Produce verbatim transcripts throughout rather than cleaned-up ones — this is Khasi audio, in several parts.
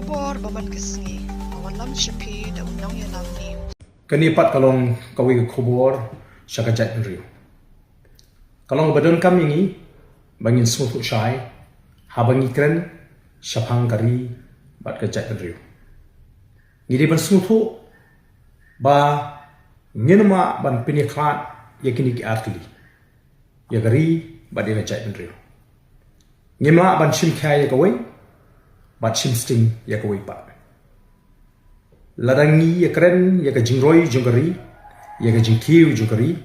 Khubor ba man ka sngi, ka Wanlam Shipi da u Nongïalam News. Kane pat ka long kawei ka khubor sha ka jaitbynriew. Ka long kaba donkam ïa ngi ba ngin sngewthuh shai haba ngi kren shaphang ka ri bad ka jaitbynriew. Ngi dei ban sngewthuh ba ngim lah ban pynïakhlad ïa kine ki artylli, ïa ka ri bad ïa ka jaitbynriew. Ngim lah ban shim khia ïa kawei bad shim sting ïa kawei pat. Lada ngi ïakren ïa ka jingroi jong ka ri, ïa ka jingkiew jong ka ri,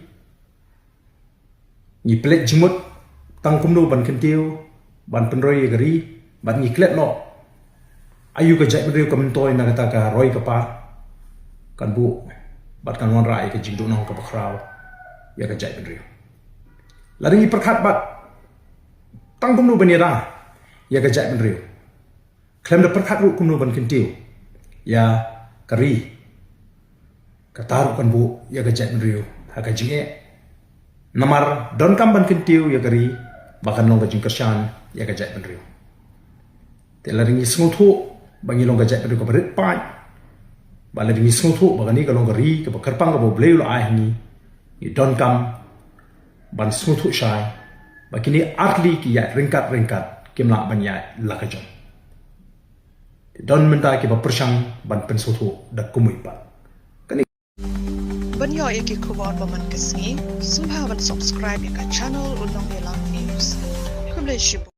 ngi pynleit jingmut tang kumno ban kyntiew, ban pynroi ïa ka ri, bad ngi klet noh aïu ka jaitbynriew ka myntoi na kata ka roi ka par, kan buh bad kan wanrah ïa ka jingduhnong kaba khraw ïa ka jaitbynriew. Lada ngi pyrkhat bad tang kumno ban ïada ïa ka jaitbynriew, khlem da pyrkhat ruh kumno ban kyntiew ïa ka ri, kata ruh kan buh ïa ka jaitbynriew ha ka jingeh. Namar donkam ban kyntiew ïa ka ri ba kan long ka jingkyrshan ïa ka jaitbynriew. Te lada ngi sngewthuh ba ngi long ka jaitbynriew kaba rit paid, ba lada ngi sngewthuh ba kane ka long ka ri kaba kyrpang kaba U Blei u la ai ha ngi, ngi donkam ban sngewthuh shai ba kine artylli ki ïaid ryngkat ryngkat, kim lah ban ïaid la ka jong. Te don mynta kiba pyrshang ban pynsngewthuh da kumwei pat. Kane Ban ïoh ïa ki khubor ba man ka sngi, sngewbha ban subscribe ïa ka channel U Nongïalam News. Khublei shibun.